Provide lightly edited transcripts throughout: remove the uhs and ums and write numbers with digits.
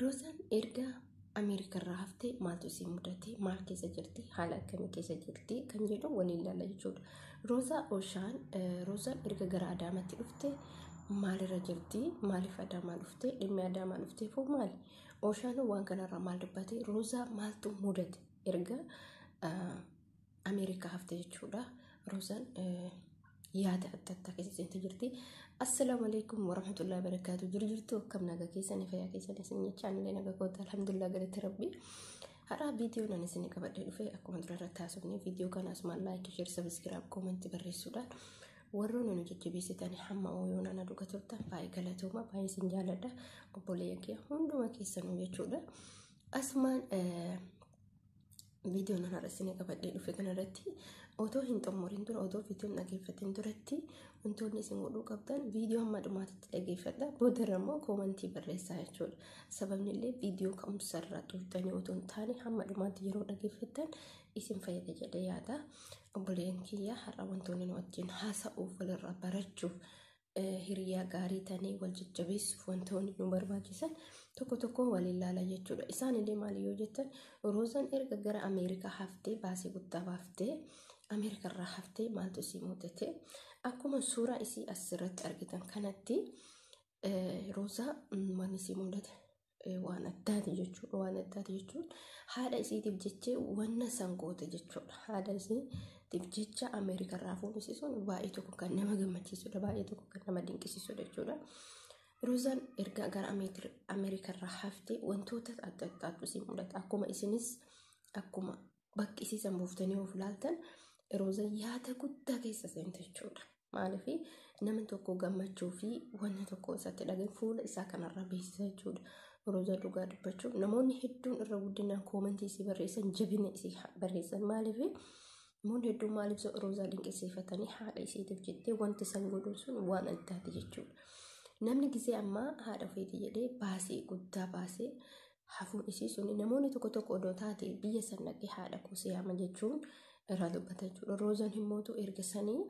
Roozaan erga Ameerikarraa haftee maaltu isii mudate, maal keessa jirti, haala akkamii keessa jirti kan jedhu waliin ilaalla jechuudha. Roozaa Oshaan, Roozaan erga gara Adaamaatti dhufte maalirra jirti, maaliif Adaamaa dhufte, dhimmi Adaamaa dhufteefoo maali? Oshaan waan kanarraa maal dubbate, Roozaa maaltu mudate erga Ameerikaa hafte jechuudha. Roozaan yaada adda addaa keessa seentee jirti. Assalaamu alaikum warahmatullahi wabarakatuh. Jiru jirtu, akkam, nagaa keessanii, fayyaa keessanii isin jecha, anillee nagaa koota, alhamdulillah, galatti Rabbi. Har'a viidiyoo nan isin qabadhee dhufe akkuma dura irratti haasofne, viidiyoo kana asumaan like, share, subscribe, comment barreessuudhaan warroonni nu jajjabeessitan hamma ooyoon ana dhuga turtan baay'ee galatooma, baay'ee isin jaaladha, obboleeyyan kiyya hunduma keessanuu jechuudha. Asumaan viidiyoo nan har'a isin qabadhee dhufe kanarratti otoo hin xumuriin dura, otoo viidiyoon dhageeffatin duratti, wantoonni isin godhuu qabdan viidiyoo hamma dhumaatitti dhageeffadha. Boodarra immoo koomantii barreessaa jechuudha. Sababni illee viidiyoo ka'umsarraa xuuxxanii otoo hin taane hamma dhumaatti yeroo dhageeffattan isin fayyada jedhee yaada. Obboleeyyan kiyya, har'a wantoonni nu wajjin haasa'uuf, walirraa barachuuf, hiriyaa gaarii ta'anii wal jajjabeessuuf wantoonni nu barbaachisan tokko tokko waliin ilaala jechuudha. Isaan illee maali yoo jettan, Roozaan erga gara Ameerikaa haftee, baasii guddaa baaftee Ameerikarraa haftee maaltu isii mudate? Akkuma suuraa isii asirratti argitan kanatti, Roozaa waan isii mudate waan addaati jechuudha. Waan addaati jechuun haadha isiitiif jechee wanna san goote jechuudha. Haadha isiitiif jecha Ameerikarraa fuudhu isii sun baay'ee tokko kan nama gammachiisudha. Baay'ee tokko kan nama dinqisiisudha jechuudha. Roozaan erga gara Ameerikarraa haftee wantoota adda addaatu isii mudata. Akkuma isinis akkuma bakki isiisan buuftanii of ilaaltan, Roozaan yaada guddaa keessa seente jechuudha. Maaliif, namni tokko gammachuu fi wanna tokko isatti dhagahe fuula isaa kanarraa beeksisa jechuudha. Roozaa dhugaa dubbachuuf namoonni hedduun irra guddinaan koomantii isii barreessan, jabina isii barreessan. Maaliif, namoonni hedduun maaliif Roozaa dinqisiifatanii, haadha isiitiif jettee wanti san godhuun sun waan addaati jechuudha. Namni gisee ammaa haadha ofiitii jedhee baasii guddaa baasee hafuun isii sun, namoonni tokko tokko odoo taate biyya san dhaqee haadha koo siyaama jechuun irraa dubbata jechuudha. Roozaan himmootu erga sanii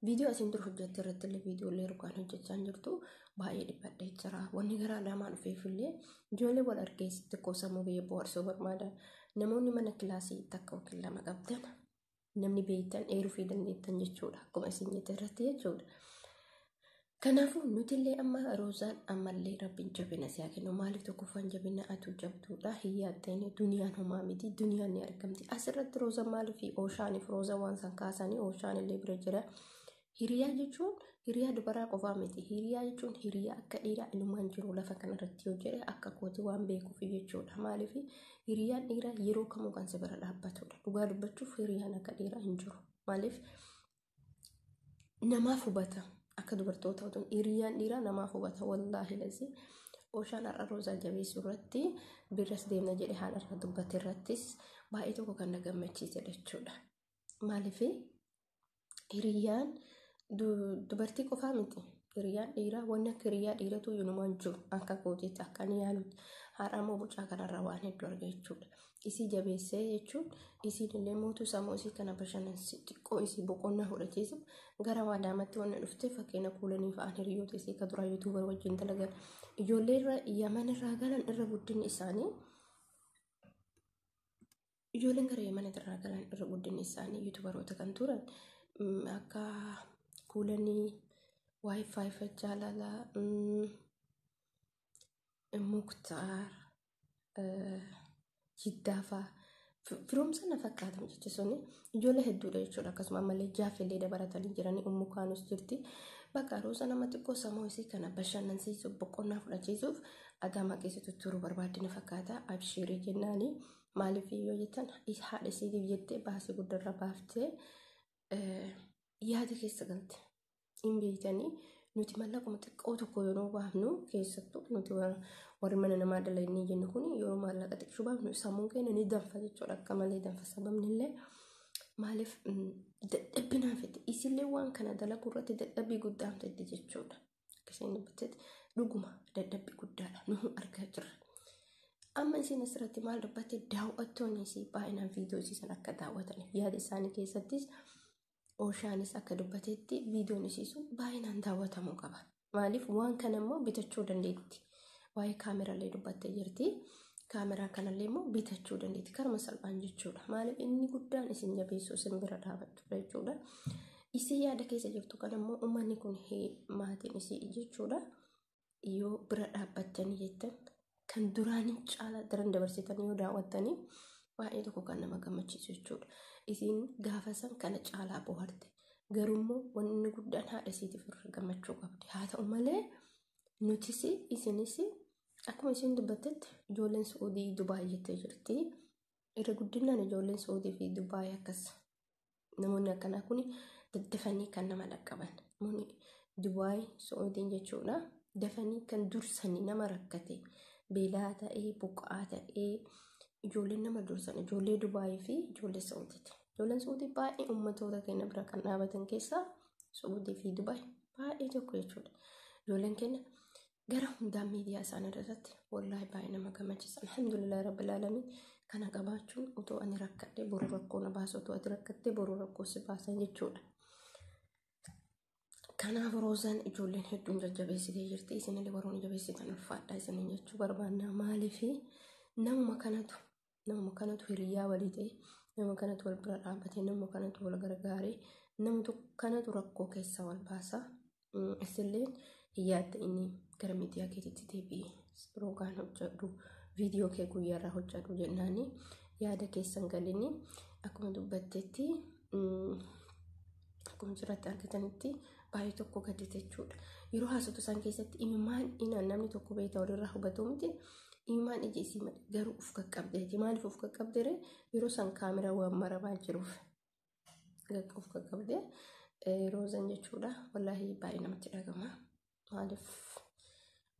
viidiyoo asiin dura hojjette irratti illee, viidiyoo illee rukaan hojjechaa jirtu, baay'ee dhiphadhee jira. Wanni gara Adaamaa dhufeef illee ijoollee wal argee xiqqoo sammuu biyya bohaarsuu barbaada. Namoonni mana kilaasii takka yookiin lama qabdan, namni beektan eeruu fi dandeettan jechuudha. Akkuma isin jette irratti jechuudha. Kanaafuu nuti illee amma Roozaan ammallee Rabbiin jabina siyaa kennu. Maaliif, tokkoffaan jabina atu jabduudha. Hin yaaddeen, duniyaan homaa miti, duniyaan ni argamti. Asirratti Roozaan maaliif Ooshaaniif Roozaan waan san kaasanii, Ooshaan illee bira jira. Hiriyaa jechuun hiriyaa dubaraa qofaa miti. Hiriyaa jechuun hiriyaa akka dhiiraa ilumaan jiru lafa kanarratti yoo jedhe, akka kooti waan beekuuf jechuudha. Maaliif, hiriyaan dhiiraa yeroo kamuu kan si bira dhaabbatudha. Dhugaa dubbachuuf hiriyaan akka dhiiraa hin jiru. Maaliif, namaaf hubata. Akka dubartoota otoo hiriyaan dhiiraa namaaf hubata, wallaahi lazi. Ooshaan har'a Roozaa jabeessuu irratti, birras deemna jedhe haadha irraa dubbate irrattis baay'ee tokko kan na gammachiise jechuudha. Maaliif, hiriyaan dubartii qofaa miti. Hiriyaan dhiiraa, wanni akka hiriyaa dhiiratu yunumaan jiru akka kootiitti, akka ni yaalutti. Har'a immoo mucaa kanarraa waan hedduu arga jechuudha. Isii jabeessee jechuun isiin illee mootuu sammuu isii kana bashannansi, xiqqoo isii boqonnaa fudhachiisuuf gara Adaamaatti wanna dhufte fakkeenya Kuulanii fa'aan, hiriyoota isii ka duraa YouTuber wajjin dalagan, ijoollee irra Yaman irraa galan, irra guddinni isaanii, ijoolleen gara Yaman irraa galan irra guddinni isaanii YouTuberoota kan turan akka Kuulanii, Wifi Jaalalaa, Muktaar, Jiddaa fa'aa, firoomsa na fakkaatan jecha suni ijoollee hedduudha jechuudha. Akkasuma ammallee Jaafellee dabalatanii jiranii, Ummu Kaanus jirti. Bakka Rooza nama xiqqoo sammuu isii kana bashannansiisuuf, boqonnaa fudhachiisuuf Adaamaa keessatti turuu barbaadde na fakkaata. Abshiirii jennaani. Maaliif yoo jettan, haadha isiitiif jettee baasii guddarra baaftee yaada keessa galte. Hin beektanii, nuti mallaquma xiqqoo tokko yeroo baafnu, keessattuu nuti warri mana namaa dalaganii jennu kun, yeroo maallaqa xiqqoo baafnu sammuun keenya ni danfa jechuudha. Akka malee danfa. Sababni illee maaliif, dadhabbinaa fedhe isillee waan kana dalaguu irratti dadhabbii guddaa fedhe jechuudha. Akka isheen dubbattetti dhuguma dadhabbii guddaadha nu argaa jirra. Amma isin asirratti maal dubbatte, daawwattoonni isii baay'inaan viidiyoo isii san akka daawwataniif yaada isaanii keessattis, Ooshaanis akka dubbatetti viidiyoon isii sun baay'inaan daawwatamuu qaba. Maaliif, waan kana immoo bitachuu dandeetti. Waa'ee kaameraallee dubbattee jirti. Kaameraa kanallee immoo bitachuu dandeetti. Karuma salphaan jechuudha. Maaliif inni guddaan isin jabeessuu isin bira dhaabachuudha jechuudha. Isii yaada keessa jirtu kan immoo uummanni kun maatiin isii jechuudha. Yoo bira dhaabbattanii jettan kan duraanii caalaa daran dabarsitanii yoo daawwattanii baay'ee tokko kan nama gammachiisu jechuudha. Isiin gaafa san kana caalaa bohaarte. Garuummoo wanni guddaan haadha isiitiif irra gammachuu qabdi. Haa ta'u malee nutis isinis akkuma isheen dubbattetti ijoolleen Suudii Dubaay jettee jirti. Irra guddinaan ijoolleen Suudii fi Dubaay akkas namoonni akkanaa kun daddafanii kan nama dhaqqaban. Namoonni Dubaay Suudiin jechuudha. Dafanii kan dursanii nama rakkate beelaa ta'ee buqqaa ta'ee ijoolleen nama dursan ijoollee Dubaay fi ijoollee Suudiiti. Ijoolleen Suudii baay'ee uummattoota keenya bira kan dhaabatan keessaa Suudii fi Dubaay baay'ee tokko jechuudha. Ijoolleen keenya gara hundaan miidiyaa isaanii irratti wallaahi baay'ee nama gammachiisa. Alhamdulillahi rabbil aalamiin kana qabaachuun otoo ani rakkadhe boru rakkoo na baasa otoo ati rakkatte boru rakkoo si baasan jechuudha. Kanaaf Roozaan ijoolleen hedduun jajjabeessitee jirti. Isinillee warroonni jabeessitan ulfaadha isiniin jechuu barbaanna. Maaliif namuma kanatu hiriyaa walii ta'e, nama kanatu wal bira dhaabbate, nama kanatu wal gargaaree, nama kanatu rakkoo keessa wal baasa. Isillee yaadda inni gara miidiyaa keetitti deebi'ee rogaan hojjedhu viidiyoo kee guyyaarraa hojjedhu jennaani yaada keessan galini akkuma dubbattetti akkuma jiratti argatanitti baay'ee tokko gaddite jechuudha. Yeroo haasoftu isaan keessatti imimmaan inaan namni tokko beektaa walirraa hubatu miti imimmaan ija isii garuu uf qaqqabdeeti. Maaliif uf qaqqabdere yeroo san kaameraa waan marabaa jiruuf uf qaqqabdee Roozaan jechuudha. Wallaahi baay'ee namatti dhagama. Maaliif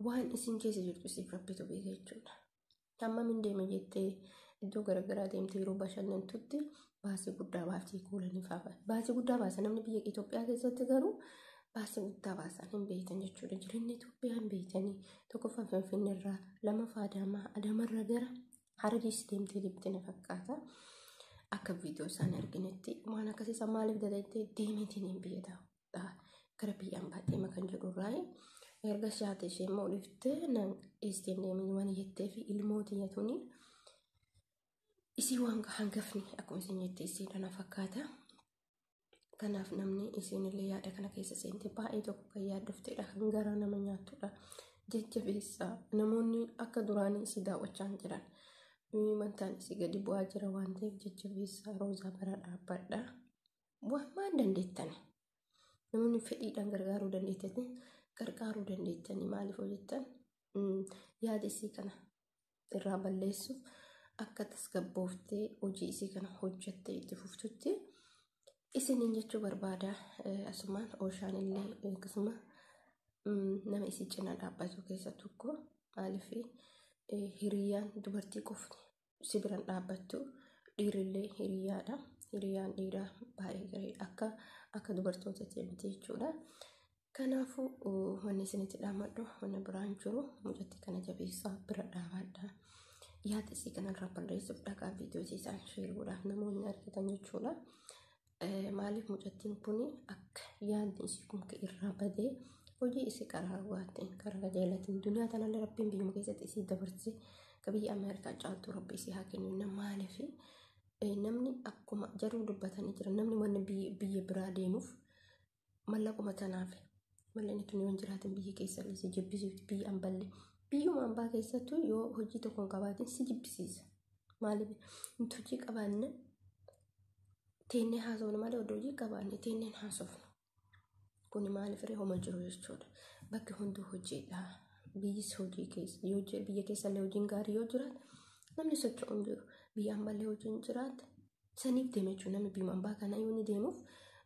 waan isin keessa jirtu isiif rabbitu beeka jechuudha. Hammam hin deeme jettee iddoo garaagaraa deemtee yeroo bashannantutti baasii guddaa baaftii kuulanii faafa. Baasii guddaa baasa namni biyya Itoophiyaa keessatti garuu baasii guddaa baasan hin beektan jechuudha. Jireenya Itoophiyaa hin beektanii tokkoffaa Finfinneerraa lamaffaa Adaamaa Adaamarraa gara Harariis deemtee deemtee na fakkaata. Akka viidiyoo isaan arginetti waan akkasii isaan maaliif dalattee deemeetiin hin biyya taa'u gara biyyaan baatee kan jedhurraa erga shaate ishee immoo dhiftee nan dhiistee deemin waan jettee fi ilmoo tiyyatuuni isii waan hangafni akkuma isin jette isii kana fakkaata. Kanaaf namni isinillee yaada kana keessa seente baay'ee tokko kan yaaddoftedha kan garaa nama nyaatudha. Jajjabeessa namoonni akka duraanii isii daawwachaa hin jiran. Wantaan isii gadi bu'aa jira waan ta'eef jajjabeessa Roozaa bira dhaabbadha. Waan maal dandeettani? Namoonni fedhiidhaan gargaaruu dandeettani gargaaruu dandeettani maaliif hojjettan yaada isii kana irraa balleessuuf akka tasgabbooftee hojii isii kana hojjettee itti fuftutti isiniin jechuu barbaada. Asumaan ooshaan illee akkasuma nama isii cinaa dhaabbatu keessa tokko maaliif hiriyyaan dubartii qofti si biraan dhaabbattu dhiirillee hiriyyaadha. Hiriyyaan dhiiraa baay'ee gaariidha akka dubartoota miti jechuudha. Kanaafuu wanni isinitti dhaammadhu wanni biraan jiru mucattii kana jabeessaa bira dhaabadha. Yaada isii kanarraa balleessuuf dhaqaa viidiyoo isaan sheeruudhaaf namoonni argatan jechuudha. Maaliif mucattiin kun akka yaadni isii kun irraa badee hojii isii karaa dhugaatiin karaa qajeelatiin duniyaa tanallee rabbiin biyyuma keessatti isii dabarsee akka biyya Ameerikaa caaltuu rabbi isii haa kennu. Maaliif namni akkuma jaruu dubbatanii jiran namni wanni biyya biraa deemuuf mallaquma tanaaf mallaqni tun yoo hin jiraatin biyya keessa si jibbisiifti biyya amballee biyyuma ambaa keessattuu yoo hojii tokko hin qabaatin si jibbisiisa. Maaliif nuti hojii qabaanne teennee haasofnu malee odoo hojii qabaanne teenneen haasofnu. Kuni maaliif ree homa jiru jechuudha. Bakki hunduu hojiidha. Biyyis hojii keessa yoo biyya keessallee hojiin gaarii yoo jiraate namni socho'u hin jiru. Biyya amballee hojiin jiraate saniif deema jechuudha. Namni biyyuma ambaa kana yoo inni deemuuf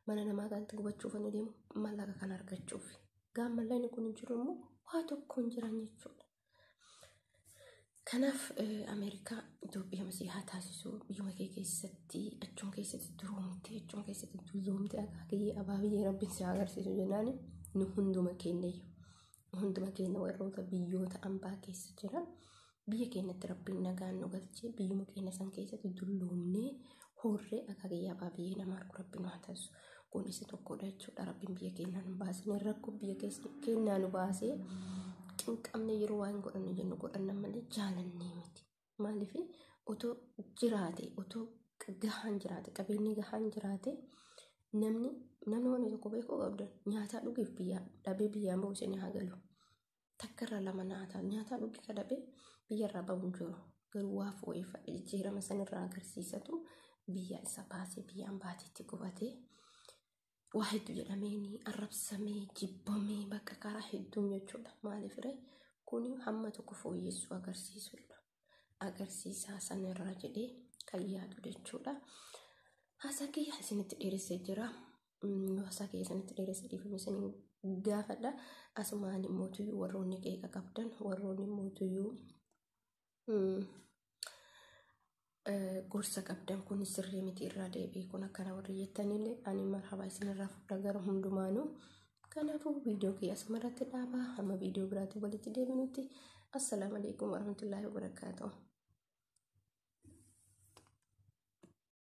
mana namaa kanatti gubachuuf inni deemu mallaqa kana argachuuf. Gaafa mallaqni kun hin jiru immoo waa tokko hin jiran jechuudha. Kanaaf Ameerikaa Itoophiyaa masii haa taasisu biyyuma kee keessatti achuma keessatti duroomte achuma keessatti dulloomte akaakiyyee abaabiyyee rabbiin si haa agarsiisu jennaan nu hunduma keenyayyuu hunduma keenya warroota biyyoota ambaa keessa jiran biyya keenyatti rabbiin nagaan nu galchee biyyuma keenya san keessatti dulloomnee horree akaakiyyee abaabiyyee nama argu rabbiin nu haa taasisu. Kun isa tokkodha jechuudha rabbiin biyya keenyaa nu baasee rakkoo biyya keenyaa nu baasee. Cinqamne yeroo waan godhannu jennu godhanna malee jaalannee miti. Maaliif otoo jiraate, otoo gahaan jiraate, qabeenyi gahaan jiraate, namni waan tokko beekuu qabdan, nyaataa dhugiif biyyaa dhabee biyyaan bahu isin haa galu. Takka irraa lama nyaataa nyaataa dhugii ka dhabee biyyarraa bahu hin jiru. Garuu waa fooyyeffadhe jijjiirama sanirraa agarsiisatu biyya isa baasee biyyaan baateetti gubatee waa hedduu jedhamee arrabsamee jibbamee bakka karaa hedduun jechuudha. Maaliif ree kuni hamma tokko fooyyessuu agarsiisudha. Agarsiisaa sanarraa jedhee kan yaadu jechuudha. Haasaa kiyya isinitti dheeressee jira. Haasaa kiyya isinitti dheeressee dhiifama isin gaafadha. Asumaan immoo warroonni qeeqa qabdan, warroonni immoo gorsa qabdan, kun sirrii miti, irraa deebi'e, kun akkana warri jettanillee ani marhaba isinirraa fudha gara hundumaanuu. Kanaafuu viidiyoo kiyya asumarratti dhaabaa, hamma viidiyoo biraatti walitti deebinutti assalaamu alaikum warahmatullaahi wabarakaatuh.